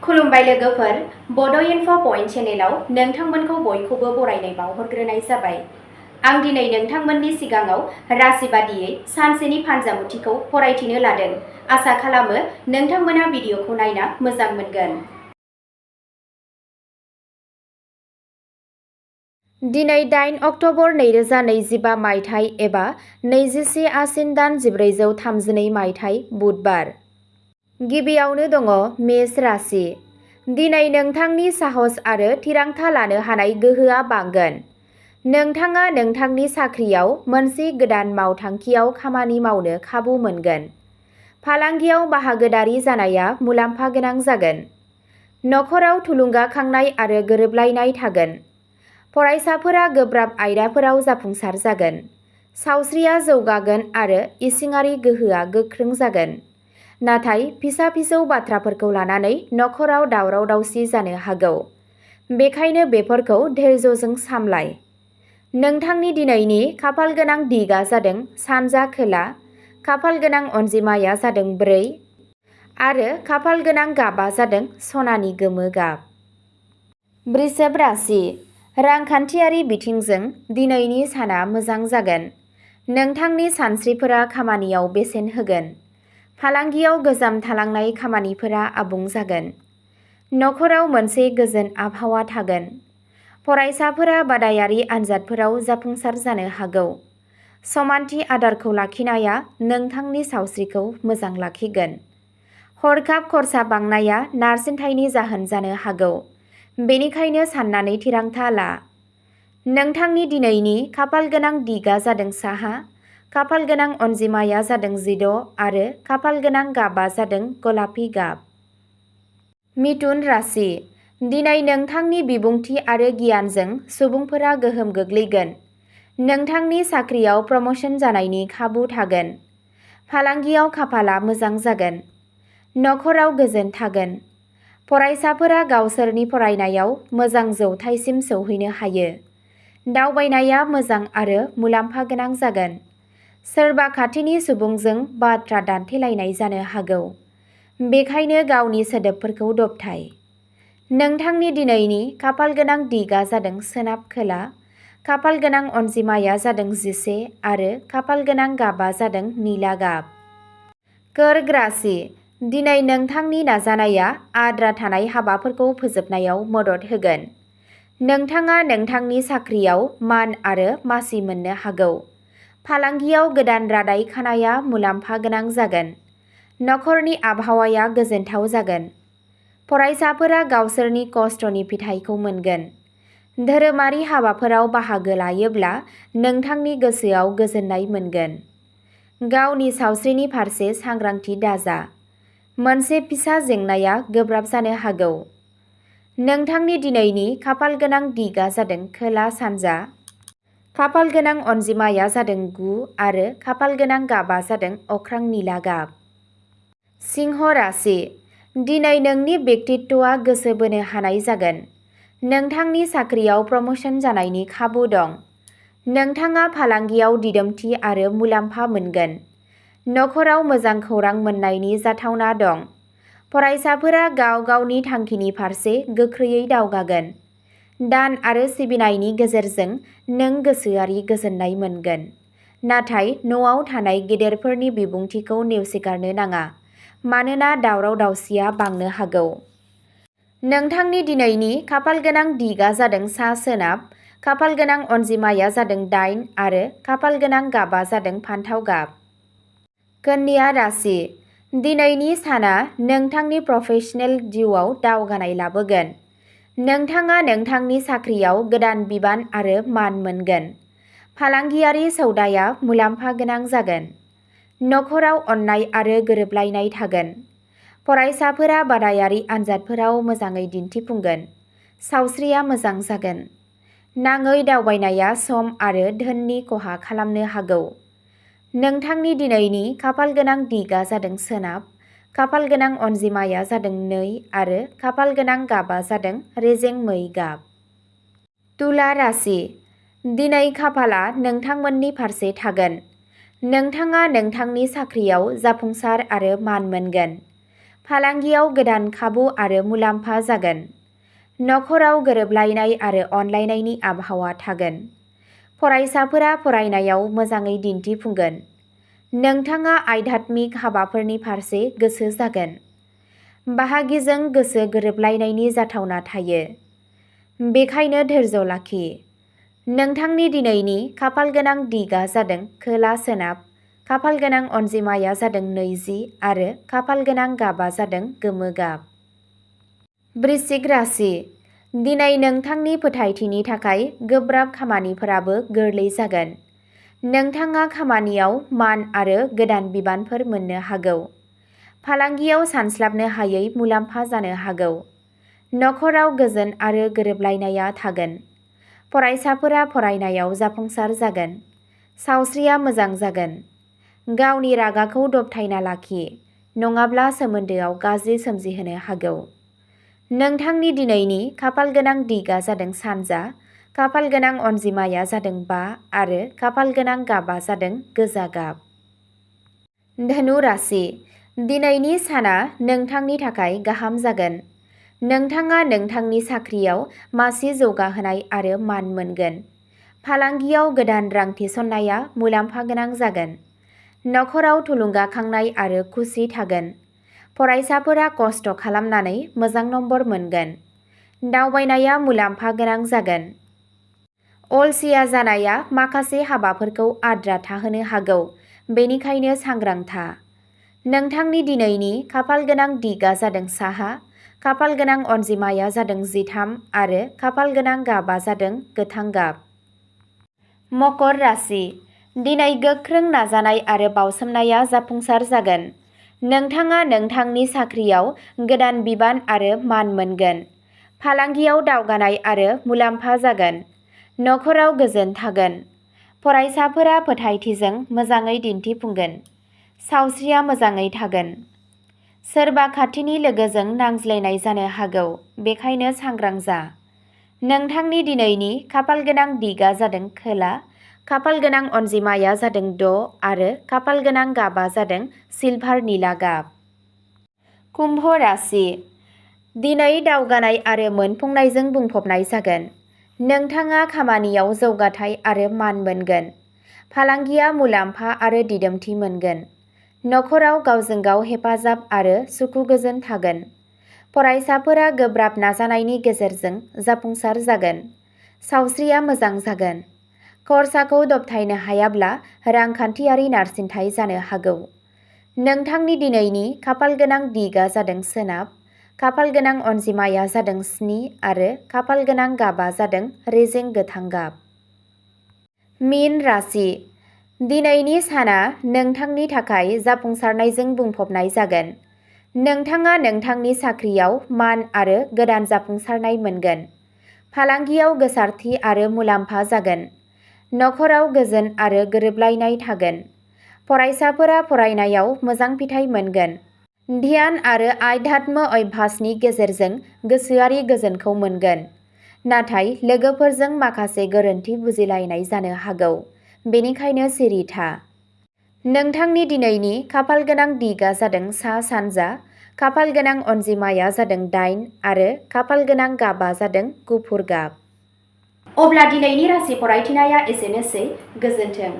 खुलुमबाय लोगोफोर, बड इनफ' पइन्ट चेनेलाव नोंथांमोनखौ बयखौबो बरायनाय बावहरग्रोनाय जाबाय। आं दिनै नोंथांमोननि सिगाङाव राशि बादियै सानसेनि फानजामुथिखौ फरायथिनो लादों। आसा खालामो नोंथांमोना भिडिअखौ नायना मोजां मोनगोन। दिनै 8 अक्ट'बर 2025 मायथाइ एबा 21 आसिन दान 1432 मायथाइ बुधबार। गिबियावनो दङ मेष राशि। दिनै नोंथांनि साहस आरो थिरांथा लानो हानाय गोहोआ बांगोन। नोंथाङा नोंथांनि साख्रियाव मोनसे गोदान मावथांखियाव खामानि मावनो खाबु मोनगोन। फालांगियाव बाहागोदारि जानाया मुलाम्फा गोनां जागोन। नखराव थुलुंगाखांनाय आरो गोरोबलायनाय थागोन। फरायसाफोरा गोब्राब आयदाफोराव जाफुंसार जागोन। सावस्रिया जौगागोन आरो इसिङारि गोहोआ गोख्रों जागोन। नाथाय फिसा-फिसौ बाथ्राफोरखौ लानानै नखराव दावराव-दावसि जानो हागौ। बेखायनो बेफोरखौ धैर्यजों सामलाय। नोंथांनि दिनैनि खाफालगोनां दिगआ जादों सानजा खोला, खाफालगोनां अनजिमाया जादों 4 आरो खाफालगोनां गाबआ जादों सनानि गोमो गाब। वृषभ राशि। रांखान्थियारि बिथिंजों दिनैनि साना मोजां जागोन। नोंथांनि सानस्रिफोरा खामानियाव बेसेन होगोन। फालांगियाव गोजाम थालांनाय खामानिफोरा आबुं जागोन। नखराव मोनसे गोजोन आबहावा थागोन। फरायसाफोरा बादायारि आनजादफोराव जाफुंसार जानो हागौ। समानथि आदारखौ लाखिनाया नोंथांनि सावस्रिखौ मोजां लाखिगोन। हरखाब खरसा बांनाया नारसिनथायनि जाहोन जानो हागौ। बेनिखायनो साननानै थिरांथा ला। नोंथांनि दिनैनि खाफालगोनां दिगआ जादों साहा, खाफालगोनां अनजिमाया जादों 16 आरो खाफालगोनां गाबआ जादों गलापि गाब। मिथुन राशि। दिनै नोंथांनि बिबुंथि आरो गियानजों सुबुंफोरा गोहोम गोग्लैगोन। नोंथांनि साख्रियाव प्रम'शन जानायनि खाबु थागोन। फालांगियाव खाफालआ मोजां जागोन। नखराव गोजोन थागोन। फरायसाफोरा गावसोरनि फरायनायाव मोजां जौथायसिम सौहैनो हायो। दावबायनाया मोजां आरो मुलाम्फा गोनां जागोन। सोरबा खाथिनि सुबुंजों बाथ्रा दान्थेलायनाय जानो हागौ। बेखायनो गावनि सोदोबफोरखौ दबथाय। नोंथांनि दिनैनि खाफालगोनां दिगआ जादों सोनाब खोला, खाफालगोनां अनजिमाया जादों 11 आरो खाफालगोनां गाबआ जादों निला गाब। कर्क राशि। दिनै नोंथांनि नाजानाया आद्रा थानाय हाबाफोरखौ फोजोबनायाव मदद होगोन। नोंथाङा नोंथांनि साख्रियाव मान आरो मासि मोननो हागौ। फालांगियाव गोदान रादाय खानाया मुलाम्फा गोनां जागोन। नखरनि आबहावाया गोजोनथाव जागोन। फरायसाफोरा गावसोरनि खस्थ'नि फिथाइखौ मोनगोन। धोरोमारि हाबाफोराव बाहागो लायोब्ला नोंथांनि गोसोआव गोजोननाय मोनगोन। गावनि सावस्रिनि फारसे सांग्रांथि दाजा। मोनसे फिसा जेंनाया गोब्राब जानो हागौ। नोंथांनि दिनैनि खाफालगोनां दिगआ जादों खोला-सानजा, खाफालगोनां अनजिमाया जादों 9 आरो खाफालगोनां गाबआ जादों अख्रां निला गाब। सिंह राशि। दिनै नोंनि व्यक्तित्वआ गोसो बोनो हानाय जागोन। नोंथांनि साख्रियाव प्रम'शन जानायनि खाबु दं। नोंथाङा फालांगियाव दिदोमथि आरो मुलाम्फा मोनगोन। नखराव मोजां खौरां मोननायनि जाथावना दं। फरायसाफोरा गाव-गावनि थांखिनि फारसे गोख्रैयै दावगागोन। दान आरो सिबिनायनि गेजेरजों नों गोसोआरि गोजोननाय मोनगोन। नाथाय न'आव थानाय गेदेरफोरनि बिबुंथिखौ नेवसिगारनो नाङा, मानोना दावराव-दावसिया बांनो हागौ। नोंथांनि दिनैनि खाफालगोनां दिगआ जादों सा-सोनाब, खाफालगोनां अनजिमाया जादों 8 आरो खाफालगोनां गाबआ जादों फान्थाव गाब। कन्या राशि। दिनैनि साना नोंथांनि प्रफेशनेल जिउआव दावगानाय लाबोगोन। नोंथाङा नोंथांनि साख्रियाव गोदान बिबान आरो मान मोनगोन। फालांगियारि सौदाया मुलाम्फा गोनां जागोन। नखराव अननाय आरो गोरोबलायनाय थागोन। फरायसाफोरा बादायारि आनजादफोराव मोजाङै दिन्थिफुंगोन। सावस्रिया मोजां जागोन। नाङै दावबायनाया सम आरो धोननि खहा खालामनो हागौ। नोंथांनि दिनैनि खाफालगोनां दिगआ जादों सोनाब, खाफालगोनां अनजिमाया जादों 2 आरो खाफालगोनां गाबआ जादों रेजें मै गाब। तुला राशि। दिनै खाफालआ नोंथांमोननि फारसे थागोन। नोंथाङा नोंथांनि साख्रियाव जाफुंसार आरो मान मोनगोन। फालांगियाव गोदान खाबु आरो मुलाम्फा जागोन। नखराव गोरोबलायनाय आरो अनलायनायनि आबहावा थागोन। फरायसाफोरा फरायनायाव मोजाङै दिन्थिफुंगोन। नोंथाङा आध्यात्मिक हाबाफोरनि फारसे गोसो जागोन। बाहागिजों गोसो गोरोबलायनायनि जाथावना थायो। बेखायनो धैर्य लाखि। नोंथांनि दिनैनि खाफालगोनां दिगा जादों खोला-सोनाब, खाफालगोनां अनजिमाया जादों 20 आरो खाफालगोनां गाबा जादों गोमो गाब। वृश्चिक राशि। दिनै नोंथांनि फोथायथिनि थाखाय गोब्राब खामानिफोराबो गोरलै जागोन। नोंथाङा खामानियाव मान आरो गोदान बिबानफोर मोननो हागौ। फालांगियाव सानस्लाबनो हायै मुलाम्फा जानो हागौ। नखराव गोजोन आरो गोरोबलायनाया थागोन। फरायसाफोरा फरायनायाव जाफुंसार जागोन। सावस्रिया मोजां जागोन। गावनि रागाखौ दबथायना लाखि, नङाब्ला सोमोन्दोआव गाज्रि सोमजिहोनो हागौ। नोंथांनि दिनैनि खाफालगोनां दिगा जादों सानजा, खाफालगोनां अनजिमाया जादों 5 आरो खाफालगोनां गाबा जादों गोजा गाब। धनु राशि। दिनैनि साना नोंथांनि थाखाय गाहाम जागोन। नोंथाङा नोंथांनि साख्रियाव मासि जौगाहोनाय आरो मान मोनगोन। फालांगियाव गोदान रां थिसननाया मुलाम्फा गोनां जागोन। नखराव थुलुंगाखांनाय आरो खुसि थागोन। फरायसाफोरा खस्थ' खालामनानै मोजां नम्बर मोनगोन। दावबायनाया मुलाम्फा गोनां जागोन। अलसिया जानाया माखासे हाबाफोरखौ आद्रा थाहोनो हागौ, बेनिखायनो सांग्रां था। नोंथांनि दिनैनि खाफालगोनां दिगा जादों साहा, खाफालगोनां अनजिमाया जादों 13 आरो खाफालगोनां गाबा जादों गोथां गाब। मकर राशि। दिनै गोख्रों नाजानाय आरो बावसोमनाया जाफुंसार जागोन। नोंथाङा नोंथांनि साख्रियाव गोदान बिबान आरो मान मोनगोन। फालांगियाव दावगानाय आरो मुलाम्फा जागोन। नखराव गोजोन थागोन। फरायसाफोरा फोथायथिजों मोजाङै दिन्थिफुंगोन। सावस्रिया मोजाङै थागोन। सोरबा खाथिनि लोगोजों नांज्लायनाय जानो हागौ, बेखायनो सांग्रां जा। नोंथांनि दिनैनि खाफालगोनां दिगा जादों खोला, खाफालगोनां अनजिमाया जादों 6 आरो खाफालगोनां गाबा जादों सिलभार निला गाब। कुम्भ राशि। दिनै दावगानाय आरो मोनफुंनायजों बुंफबनाय जागोन। नोंथाङा खामानियाव जौगाथाय आरो मान मोनगोन। फालांगिया मुलाम्फा आरो दिदोमथि मोनगोन। नखराव गावजों गाव हेफाजाब आरो सुखु गोजोन थागोन। फरायसाफोरा गोब्राब नाजानायनि गेजेरजों जाफुंसार जागोन। सावस्रिया मोजां जागोन। खरसाखौ दबथायनो हायाब्ला रांखान्थियारि नारसिनथाय जानो हागौ। नोंथांनि दिनैनि खाफालगोनां दिगा जादों सोनाब, खाफालगोनां अनजिमाया जादों 7 आरो खाफालगोनां गाबा जादों रेजें गोथां गाब। मीन राशि। दिनैनि साना नोंथांनि थाखाय जाफुंसारनायजों बुंफबनाय जागोन। नोंथाङा नोंथांनि साख्रियाव मान आरो गोदान जाफुंसारनाय मोनगोन। फालांगियाव गोसारथि आरो मुलाम्फा जागोन। नखराव गोजोन आरो गोरोबलायनाय थागोन। फरायसाफोरा फरायनायाव मोजां फिथाइ मोनगोन। ध्यान आरो आध्यात्म अभ्यासनि गेजेरजों गोसोआरि गोजोनखौ मोनगोन। नाथाय लोगोफोरजों माखासे गोरोन्थि बुजिलायनाय जानो हागौ, बेनिखायनो सिरि था। नोंथांनि दिनैनि खाफालगोनां दिगा जादों सा-सानजा, खाफालगोनां अनजिमाया जादों 8 आरो खाफालगोनां गाबा जादों गुफुर गाब। अब्ला दिनैनि राशि फरायथिनाया एसेनोसै। गोजोन्थों।